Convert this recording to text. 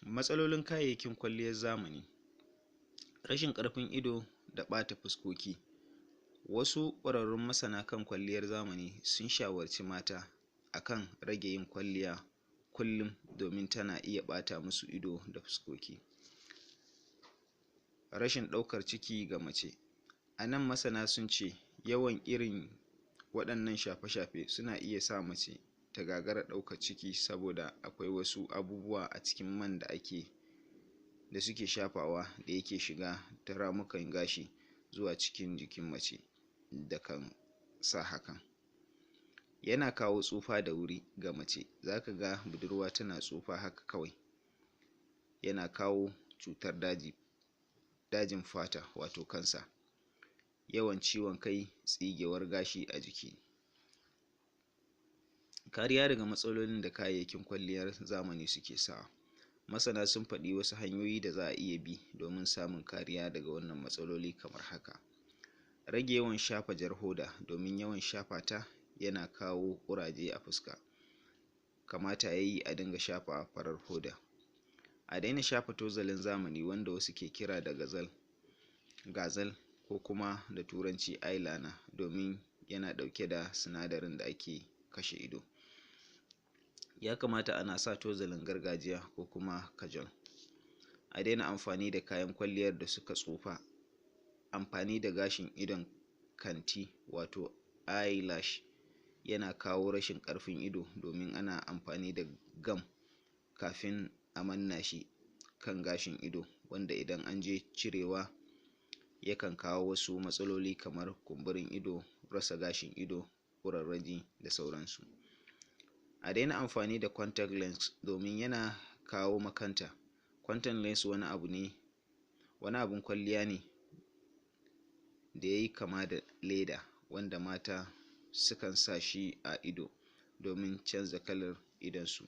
Matsalolin kayayyakin kwalliyar zamani: rashin ƙarfin ido da ɓata fuskoki. Wasu ƙwararrun masana kan kwalliyar zamani sun shawarci mata akan rage yin kwalliya kullum, domin tana iya ɓata musu ido da fuskoki. Rashin ɗaukar ciki ga mace: a nan masana sun ce yawan irin waɗannan shafe-shafe suna iya sa mace ta gagara ɗaukar ciki, saboda akwai wasu abubuwa a cikin man da ake da suke shafawa da yake shiga ta ramukan gashi zuwa cikin jikin mace da kan sa hakan. Yana kawo tsufa da wuri ga mace, zaka ga budurwa tana tsufa haka kawai. Yana kawo cutar daji, dajin fata, wato cancer, yawan ciwon kai, tsigewar gashi a jiki. Kariya daga matsalolin da kayayyakin kwalliyar zamani suke sawa: masana sun faɗi wasu hanyoyi da za a iya bi domin samun kariya daga wannan matsaloli kamar haka: rage yawan shafa jar hoda, domin yawan shafa ta yana kawo ƙuraje a fuska, kamata yayi a dinga shafa farar hoda. A daina shafa tozalin zamani wanda wasu ke kira da gazal gazal, ko kuma da Turanci eyeliner, domin yana ɗauke da sinadarin da ake kashe ido. Ya kamata ana sa tozalin gargajiya ko kuma kajal. A daina amfani da kayan kwalliyar da suka tsufa. Amfani da gashin idon kanti, wato eyelash, yana kawo rashin ƙarfin ido, domin ana amfani da gam kafin a manna shi kan gashin ido, wanda idan an je cirewa yakan kawo wasu matsaloli kamar kumburin ido, rasa gashin ido, ƙurarraji da sauransu. A daina amfani da contact lens, domin yana kawo makanta. Contact lens wani abu ne, wani abun kwalliya ne da ya yi kama da leda, wanda mata sukan sa shi a ido domin canza kalar idonsu.